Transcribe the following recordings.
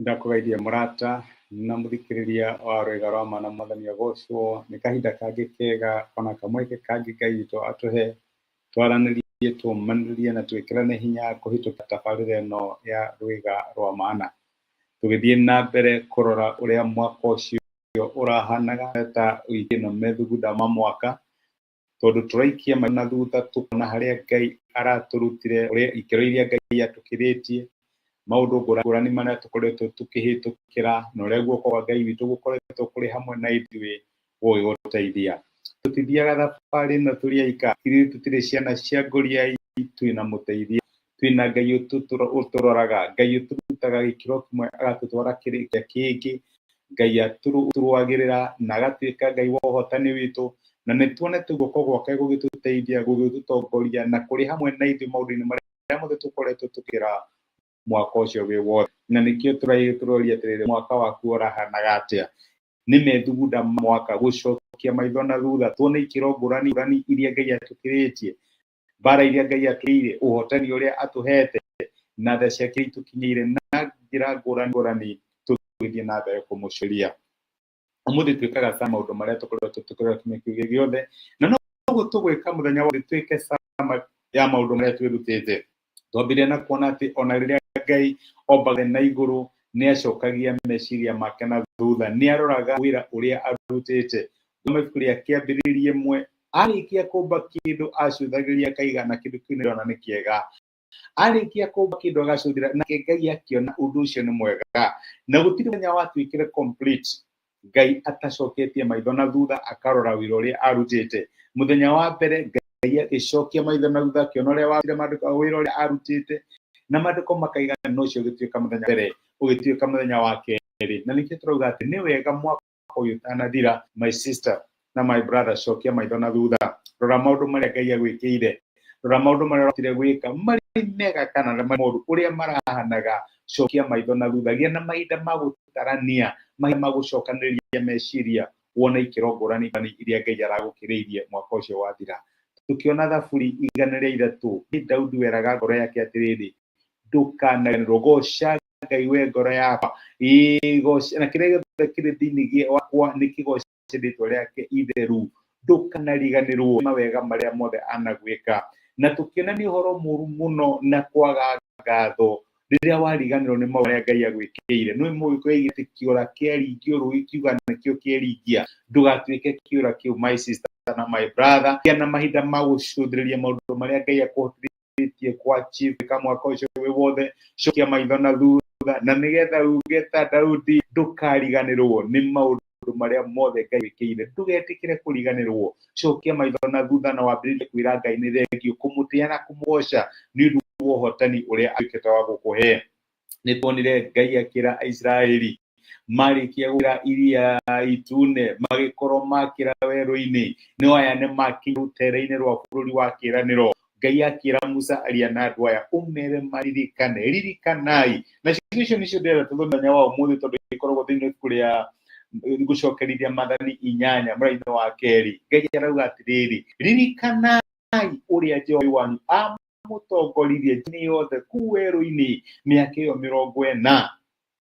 Ndakũgeithia mũrata na mũthikĩrĩria wa rwĩga rwa ma na Mwathani agocwo. Nĩ kahinda kangĩ kega ona kamweke kangĩ Ngai witũ atũhe twaranĩrie, tũmanĩrĩrie na twĩkĩrane hinya kũhĩtũka tabarĩra ĩno ya rwĩga rwa mana. Tũgĩthiĩ na mbere kũrora ũrĩa mwaka ũcio ũrahanaga ta wiki ĩno methugunda ma mwaka, tondũ tũraikia maitho na thutha tũkona harĩa Ngai aratũrutire, ũrĩa ikĩro iria Ngai atũkĩrĩtie, maũndũ ngũrani marĩa tũkoretwo tũkĩhĩtũkĩra, na ũrĩa guoko kwa Ngai witũ gũkoretwo kũrĩ hamwe na ithuĩ gũgĩgũteithia. Tũtithiaga thabarĩ ĩno tũrĩ aika, ithuĩ tũtirĩ ciana cia ngũriai, twĩna mũteithia, twĩna Ngai ũtũroraga, Ngai ũtũrutaga gĩkĩro kĩmwe agatũtwara kĩrĩa kĩngĩ, Ngai atũrũagĩrĩra na agatuĩka Ngai wa ũhotani witũ, na nĩ tuonete guoko gwake gũgĩtũteithia, gũgĩtũtongoria na kũrĩ hamwe na ithuĩ maũndũ-inĩ marĩa mothe tũkoretwo tũkĩra mwaka ũcio wĩ wothe. Na nĩkĩo tũroria atĩrĩrĩ, mwaka waku ũrahanaga atĩa? Nĩ methugunda ma mwaka, gũcokia maitho na thutha, tuone ikĩro ngũrani ngũrani iria Ngai atũkĩrĩtie, mbara iria Ngai atũheire, ũhotani ũrĩa atũhete, na tha ciake itũkinyĩire na njĩra ngũrani ngũrani, tũgĩthiĩ na mbere kũmũcuria. Ũmũthĩ twĩkaga sa maũndũ marĩa tũkoretwo tũkĩrora kiumia kĩu gĩothe, na noguo tũgwĩka mũthenya wothe twĩke sama ya maũndũ marĩa twĩrutĩte. Twambire na kuona atĩ ona rĩrĩa Ngai ombaga na igũrũ, nĩ acokagia meciria make na thutha, nĩ aroraga wĩra ũrĩa arutĩte. Thoma ibuku rĩa Kĩambĩrĩria ĩmwe, arĩkia kũmba kĩndũ acũthagĩrĩria akaiga na kĩndũ kĩu nĩndĩrona nĩ kĩega. Arĩkia kũmba kĩndũ agacũthĩra, nake Ngai akĩona ũndũ ũcio nĩ mwega. Na gũtirĩ mũthenya watuĩkire complete Ngai atacoketie maitho na thutha akarora wĩra ũrĩa arutĩte. Mũthenya wa mbere Ngai agĩcokia maitho na thutha akĩona ũrĩa warutire maandĩko wĩra ũrĩa arutĩte, na maandĩko makaiga na ũcio ũgĩtuĩka mũthenya mbere, ũgĩtuĩka mũthenya wa kerĩ. Na nĩkĩo tũrauga atĩ nĩ wega mwaka ũyũ ũtanathira, my sister na my brother, cokia maitho na thutha, rora maũndũ marĩa Ngai agwĩkĩire, rora maũndũ marĩa ũrahotire gwĩka marĩ mega kana marĩ moru, ũrĩa marahanaga, cokia maitho na thutha, gĩa na mahinda ma gũtarania, mahinda ma gũcokanĩrĩria meciria, wone ikĩro ngũrani ngũrani iria Ngai aragũkĩrĩirie mwaka ũcio wathira. Tũkĩona Thaburi 103, nĩ Daudi weraga ngoro yake atĩrĩrĩ, ndũkanariganĩrwo, goca Ngai we ngoro yakwa, ĩĩ goca, na kĩrĩa gĩothe kĩrĩ thĩinĩ wakwa nĩ kĩgoce rĩtwa rĩake itheru, ndũkanariganĩrwo nĩ mawega marĩa mothe anagwĩka. Na tũkĩona nĩ ũhoro mũru mũno na kwaga ngatho rĩrĩa wariganĩrwo nĩ maũndũ marĩa Ngai agwĩkĩire. Nĩ mũgĩkũyũ oigire atĩ kĩũra kĩaringio rũĩ kiuga nĩkĩo kĩeringia. Ndũgatuĩke kĩũra kĩu my sister na my brother. Gĩa na mahinda ma gũcũthĩrĩria maũndũ marĩa Ngai akũhotithĩtie kũ achieve ka mwaka ũcio wĩ wothe. Cokia maitho na thutha na nĩgetha uge ta Daudi, ndũkariganĩrwo nĩ maũndũ marĩa mothe Ngai wĩkĩire. Ndũgetĩkĩre kũriganĩrwo. Cokia maitho na thutha na wambĩrĩrie kwĩra Ngai nĩ thengiũ, kũmũtĩa na kũmũgoca nĩ ũndũ wa ũhotani ũrĩa atuĩkĩte wa gũkũhe. Nĩ tuonire Ngai akĩra Aisiraeli marĩkia gũkĩra iria itune magĩkorwo makĩra werũ-inĩ, no aya nĩ makinya rũtere-inĩ rwa bũrũri wa kĩĩranĩro. Ngai akĩra Musa aria na andũ aya ũmere maririkane, ririkanai. Na ciugo icio nĩcio ndĩrenda tũthome mũthenya wa ũmũthĩ tondũ ikoragwo thĩinĩ wa ibuku rĩa gũcokerithia maathani 8 mũraini wa 2. Ngai arauga atĩrĩrĩ, ririkanai ũrĩa Jehova wanyu amũtongoririe njĩra yothe kũu werũ-inĩ mĩaka ĩyo 40.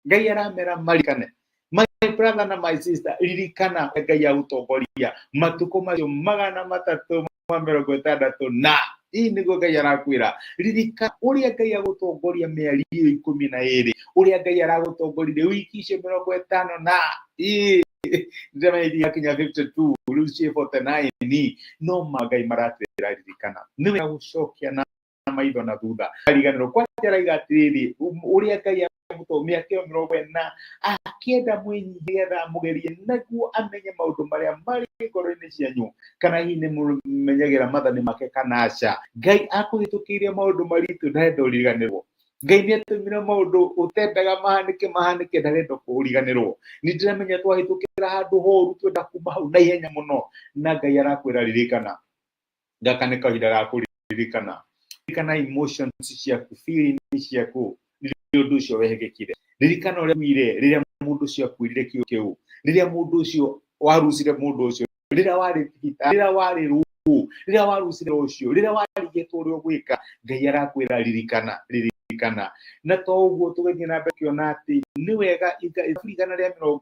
Ngai aramera maririkane. My brother na my sister, ririkana ũrĩa Ngai agũtongoria matukũ macio 360 na ii nĩguo Ngai arakwĩra, ririkana ũrĩa Ngai agũtongoria mĩeri ĩyo 12, ũrĩa Ngai aragũtongoririe wiki icio 50 na ii ndĩramenya iriakinya 52 rĩu ciĩ 49, no ma Ngai maratwĩra ririkana. Nĩ wega gũcokia na maitho na thutha ariganĩrwo kwanja araiga atĩrĩrĩ, ũrĩa Ngai amũtũ mĩaka ĩyo 40 akĩenda mwĩnyihie nĩgetha amũgerie nĩguo amenye maũndũ marĩa marĩ ngoro-inĩ cianyu, kana hihi nĩ mũmenyagĩra maathani make kana aca. Ngai akũhĩtũkĩire maũndũ maritũ, ndarenda ũriganĩrwo. Ngai nĩ atũmire maũndũ ũtendaga mahanĩke mahanĩke, ndarenda kũriganĩrwo. Nĩ ndĩramenya twahĩtũkĩra handũ horu twenda kuma hau na ihenya mũno, na Ngai arakwĩra ririkana. Gaka nĩ kahinda ga kũririkana. Ririkana emotions ciaku, feelings ciaku rĩrĩa ũndũ ũcio wehĩkĩkire. Ririkana ũrĩa wire rĩrĩa mũndũ ũcio akuĩrire kiugo kĩu, rĩrĩa mũndũ ũcio warucire mũndũ ũcio, rĩrĩa warĩ thibitarĩ, rĩrĩa warĩ rũũ, rĩrĩa warucire ũcio, rĩrĩa warigĩtwo ũrĩa ũgwĩka. Ngai arakwĩra ririkana, ririkana. Na to ũguo, tũgĩthiĩ na mbere ũkĩona atĩ nĩ wega 171,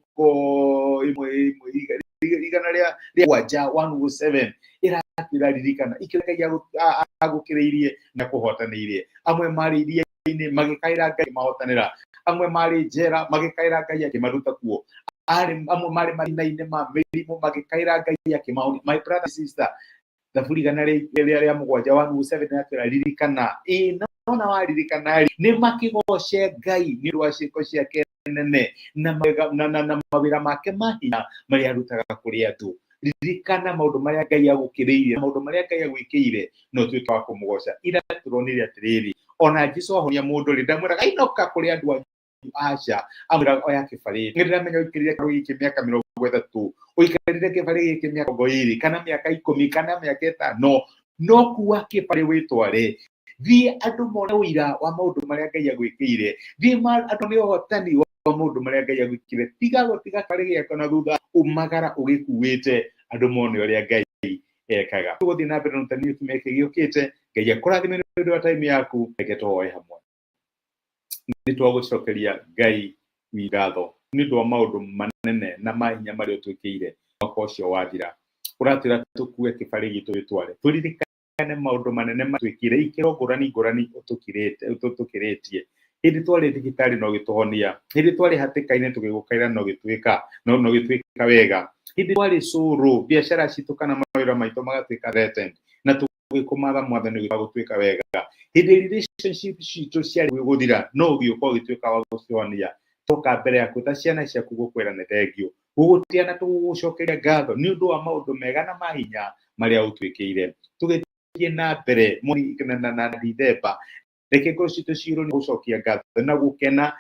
107 107 ĩrakwĩra ririkana ikĩra Ngai agũkĩrĩirie na kũhotanĩirie. Amwe marĩ iria-inĩ magĩkaĩra Ngai mahotanĩra, amwe marĩ njera magĩkaĩra Ngai akĩmaruta kuo, arĩ amwe marĩ mathĩna-inĩ ma mĩrimũ magĩkaĩra Ngai akĩmahonia. My brother and sister, Thaburi 107 107 ĩrakwĩra ririkana. Ĩ nona waririkana rĩ, nĩ makĩgoce Ngai nĩ ũndũ wa ciĩko ciake nene na na mawĩra make ma hinya marĩa arutaga kũrĩ andũ. Ririkana maũndũ marĩa Ngai agũkĩrĩire, maũndũ marĩa Ngai agwĩkĩire, na ũtuĩke wa kũmũgoca. Ira tũronire atĩrĩrĩ, ona Jesu ahonia mũndũ rĩ, ndamwĩraga inũka kũrĩ andũ anyu, aca, amwĩraga oya kĩbarĩ. Nĩ ndĩramenya ũikarire kĩbarĩ gĩkĩ mĩaka 30, ũikarire kĩbarĩ gĩkĩ mĩaka 20 kana mĩaka 10 kana mĩaka 5, no kuua kĩbarĩ wĩtware, thiĩ andũ mone ũira wa maũndũ marĩa Ngai agwĩkĩire, thiĩ andũ nĩ ũhotani wa maũndũ marĩa Ngai agwĩkĩire. Tiga gũtiga kĩbarĩ gĩaku na thutha, umagara ũgĩkuĩte, andũ mone ũrĩa Ngai ekaga. Tũgũthiĩ na mbere na ũrutani kiumia gĩkĩ gĩũkĩte. Ngai akũrathime nĩ ũndũ wa time yaku. Reke tũhoe hamwe. Nĩ twagũcokeria Ngai ngatho nĩ ũndũ wa maũndũ manene na ma hinya marĩa ũtwĩkĩire mwaka ũcio wathira. Ũratwĩra tũkue kĩbarĩ gitũ twĩtware, tũririkane maũndũ manene matwĩkĩire, ikĩro ngũrani ngũrani ũtũkĩrĩte ũtũkĩrĩtie. Hĩndĩ twarĩ thibitarĩ no ũgĩtũhonia, hĩndĩ twarĩ hatĩka-inĩ tũgĩgũkaĩra no ũgĩtwĩka no ũgĩtwĩka wega, hĩndĩ twarĩ cũrũ biacara citũ kana mawĩra maitũ magatuĩka threatened na tũgĩkũmatha, Mwathani, ũgĩũka gũtuĩka wega, hĩndĩ relationship citũ ciarĩ gũthira no ũgĩũka ũgĩtuĩka wa gũcihonia. Toka mbere yaku ta ciana ciaku gũkwĩra nĩ thengiũ, gũgũtĩa na tũgũgũcokeria ngatho nĩ ũndũ wa maũndũ mega na mahinya marĩa ũtwĩkĩire. Tũgĩthiĩ na mbere mweri na Dithemba, reke ngoro citũ ciyũrwo nĩ gũcokia ngatho na gũkena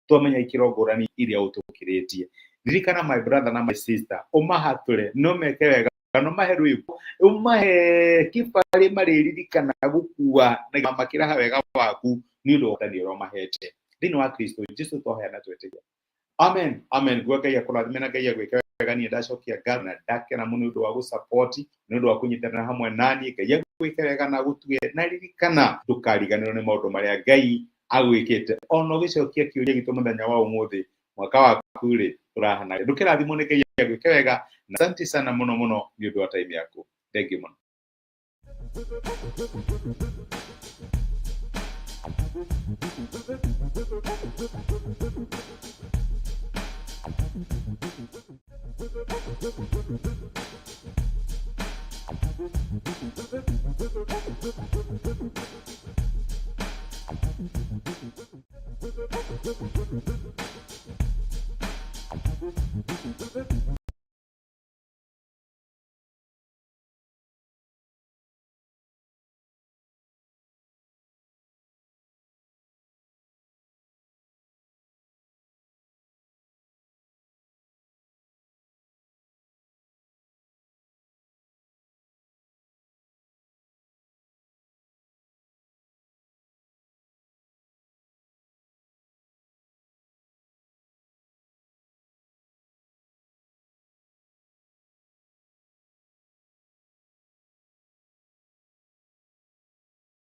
twamenya ikĩro ngũrani iria ũtũkĩrĩtie. Ririkana my brother na my sister, ũmahatũre no meke wega, no mahe rwĩmbo, ũmahe kĩbarĩ marĩririkana gũkua na makĩraha wega waku nĩ ũndũ wa ũhotani ũrĩa ũmahete thĩinĩ wa Kristo Jesu. Twahoya twetĩkia, amen, amen. Ngua Ngai akũrathime na Ngai agwĩke wega. Niĩ ndacokia ngatho na ndakena mũno nĩ ũndũ wa gũsupport, nĩ ũndũ wa kũnyitanĩra hamwe naniĩ. Ngai agwĩke wega na gũtue, na ririkana ndũkariganĩrwo nĩ maũndũ marĩa Ngai agwĩkĩte. Ona ũgĩcokia kĩũria gitũ mũthenya wa ũmũthĩ, mwaka waku rĩ ũrahana? Ndũkĩrathimwo nĩ Ngai, agwĩke wega, na asante sana mũno mũno nĩ ũndũ wa time yaku. Thank you mũno.